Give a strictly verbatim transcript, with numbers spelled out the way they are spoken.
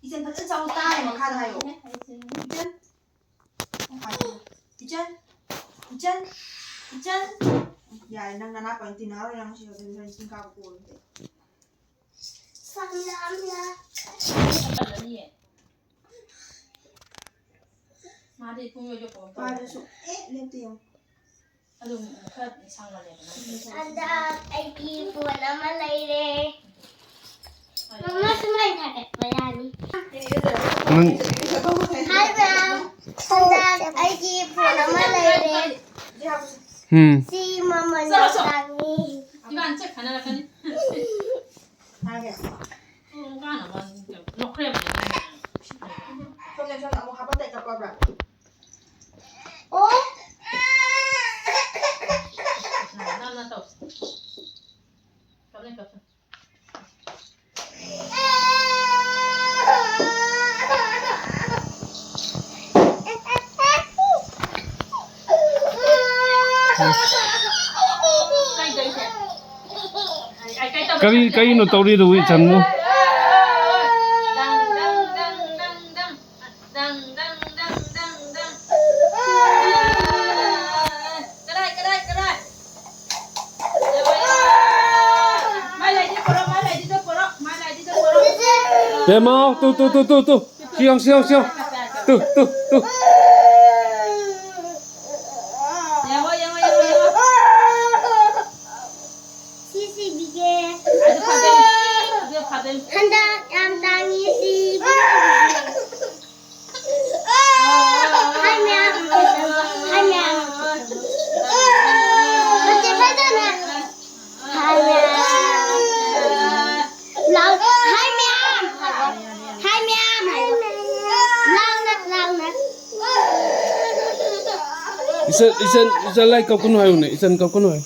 ꯏꯆꯟ ꯐꯖꯅ ꯆꯥꯎ ꯇꯥꯔꯦ, ꯃꯈꯥꯗ ꯍꯥꯏꯌꯣ꯫ ꯏꯆꯟ꯫ ꯏꯆꯟ꯫ ꯏꯆꯟ꯫ ꯏꯆꯟ꯫ ꯌꯥꯔꯦ, ꯅꯪ ꯅꯅꯥ ꯄꯪ ꯇꯤꯟꯅꯔꯣꯏ, ꯅꯪ ꯁꯤ ꯍꯣꯔꯦꯟ ꯆꯤꯡ ꯀꯥꯕ ꯄꯨꯔꯣꯏ꯫ ꯁꯝꯂꯥꯝꯂꯥ꯫ ꯃꯥꯗꯤ ꯄꯨꯡ ꯌꯧ ꯌꯧ ꯄꯥꯏꯕꯁꯨ ꯑꯦ ꯂꯦꯞꯇꯦ ꯌꯦꯡꯉꯣ꯫ ꯑꯗꯨꯝ ꯈꯔ ꯁꯥꯡꯃꯜꯂꯦꯕ ꯅꯪ꯫ ꯍꯟꯗꯛ ꯑꯩꯒꯤ ꯐꯣꯟ ꯑꯃ ꯂꯩꯔꯦ꯫ ꯃꯃꯥ ꯁꯨꯃꯥꯏꯅ ꯊꯥꯒꯠꯄ ꯌꯥꯅꯤ꯫ ꯅꯪ ꯍꯥꯏ ꯃꯌꯥꯝ, ꯍꯟꯗꯛ ꯑꯩꯒꯤ ꯐꯣꯟ ꯑꯃ ꯂꯩꯔꯦ꯫ ꯎꯝ꯫ ꯁꯤ ꯃꯃꯜ ꯌꯥꯝ ꯇꯥꯡꯉꯤ꯫ ꯏꯕꯥꯅꯤ ꯆꯠ ꯈꯟꯅꯔꯛꯀꯅꯤ꯫ ꯍꯥꯏꯒꯦ꯫ ꯎꯝ, ꯀꯥꯟꯅꯕ ꯂꯧꯈ꯭ꯔꯦꯕ꯫ ꯁꯣꯝꯗ, ꯁꯣꯝꯗ ꯑꯃꯨꯛ ꯍꯥꯞꯄ ꯇꯩ ꯀꯞꯄꯕ꯭ꯔꯥ? ꯑꯣ꯫ ꯅꯪ, ꯅꯪ, ꯅꯪ ꯇꯧ꯫ ꯀꯞꯅꯩ, ꯀꯞꯅꯩ꯫ ꯀꯔꯤ, ꯀꯔꯤꯅꯣ ꯇꯧꯔꯤꯗꯨꯕꯨ ꯏꯆꯟꯕꯨ? ꯕꯦꯝꯃꯧ, ꯇꯨ, ꯇꯨ, ꯇꯨ, ꯇꯨ, ꯇꯨ꯫ ꯁꯤ ꯌꯦꯡꯉꯨ, ꯁꯤ ꯌꯦꯡꯉꯨ, ꯁꯤ ꯌꯦꯡꯉꯨ, ꯇꯨ꯫ ꯌꯦꯡꯉꯣ, ꯌꯦꯡꯉꯣ, ꯌꯦꯡꯉꯣ, ꯌꯦꯡꯉꯣ꯫ ꯁꯤ ꯁꯤꯕꯤꯒꯦ꯫ ꯑꯗꯨ ꯐꯖꯩ꯫ ꯑꯗꯨ ꯐꯖꯩ꯫ ꯍꯟꯗꯛ ꯌꯥꯝ ꯇꯥꯡꯉꯤ ꯁꯤ꯫ ꯍꯥꯏ ꯃꯌꯥꯝ꯫ ꯍꯥꯏ ꯃꯌꯥꯝ꯫ ꯐꯖ ꯐꯖꯅ꯫ ꯍꯥꯏ ꯃꯌꯥꯝ꯫ ꯂꯥꯎ-, ꯍꯥꯏ ꯃꯌꯥꯝ ꯍꯥꯏꯌꯣ꯫ ꯍꯥꯏ ꯃꯌꯥꯝ ꯍꯥꯏꯌꯣ꯫ ꯂꯥꯎꯅ, ꯂꯥꯎꯅ꯫ ꯏꯆꯟ, ꯏꯆꯟ, ꯏꯆꯟ ꯂꯥꯏ ꯀꯞꯀꯅꯨ ꯍꯥꯏꯌꯨꯅꯦ, ꯏꯆꯟ ꯀꯞꯀꯅꯨ ꯍꯥꯏꯌꯨ꯫